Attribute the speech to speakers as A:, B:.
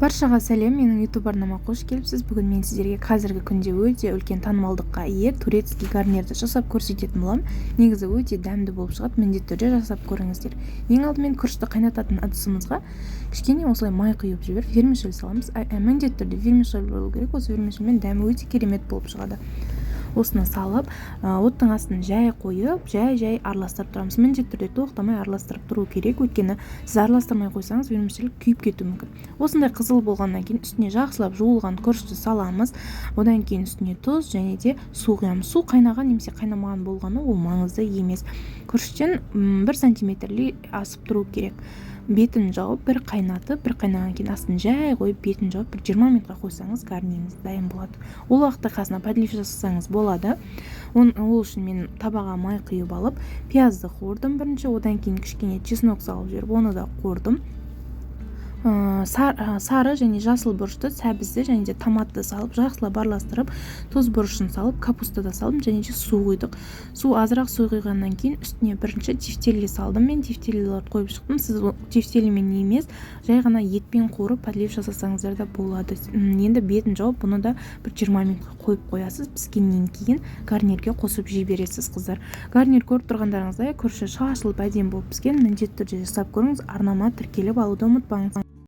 A: Баршаға сәлем! Менің YouTube арнама қош келіпсіз! Бүгін мен сіздерге қазіргі күнде өте үлкен танымалдыққа ие турецкий гарнирді жасап көрсететін боламын. Негізі өте дәмді болып шығады, міндетті түрде жасап көріңіздер. Ең алдымен күрішті қайнататын ыдысымызға кішкене осылай май құйып жіберіп, вермишель саламыз. Міндетті түрде вермишель болу керек. Осы вермишельмен дәмі өте керемет болып шығады. Осыны салып, оттың астын жай қойып, жай жай араластырып тұрамыз. Міндетті түрде тоқтамай араластырып тұру керек, өйткені сіз араластырмай қойсаңыз, вермишель күйіп кетуі мүмкін. Осындай қызыл болғаннан кейін үстіне жақсылап жуылған күрішті саламыз. Одан кейін үстіне тұз және де су құямыз. Су қайнаған немесе қайнамаған болғаны ол маңызды емес, күріштен 1 сантиметрлей асып тұру керек. Бетін жауып, бір қайнатып, бір қайнағаннан кейін астын жай қойып, бетін жауып, бір 20 минутқа қойсаңыз, гарниріңіз дайын болады. Ол уақытта қасына подлив жасасаңыз болады. Ол үшін мен табаға май құйып алып, пиязды қуырдым бірінші. Одан кейін кішкене чеснок салып жіберіп, оны да қуырдым. Сары және жасыл бұрышты, сәбізді және де томатты салып, жақсылап араластырып, тұз, бұрышын салып, капуста да салдым және де су құйдық. Су азырақ, су құйғаннан кейін үстіне бірінші тефтели салдым. Мен тефтелилерді қойып шықтым. Сіз тефтелимен емес, жай ғана етпен қуырып, подлив жасасаңыздар да болады. Енді бетін жауып, бұны да бір 20 минутқа қойып қоясыз. Піскеннен кейін гарнирге қосып жей бересіз, қыздар. Гарнир көріп тұрғандарыңыздай, күріші шашылып, әдемі болып піскен. Міндетті түрде жасап көріңіз. Арнама тіркеліп алуды ұмытпаңыз.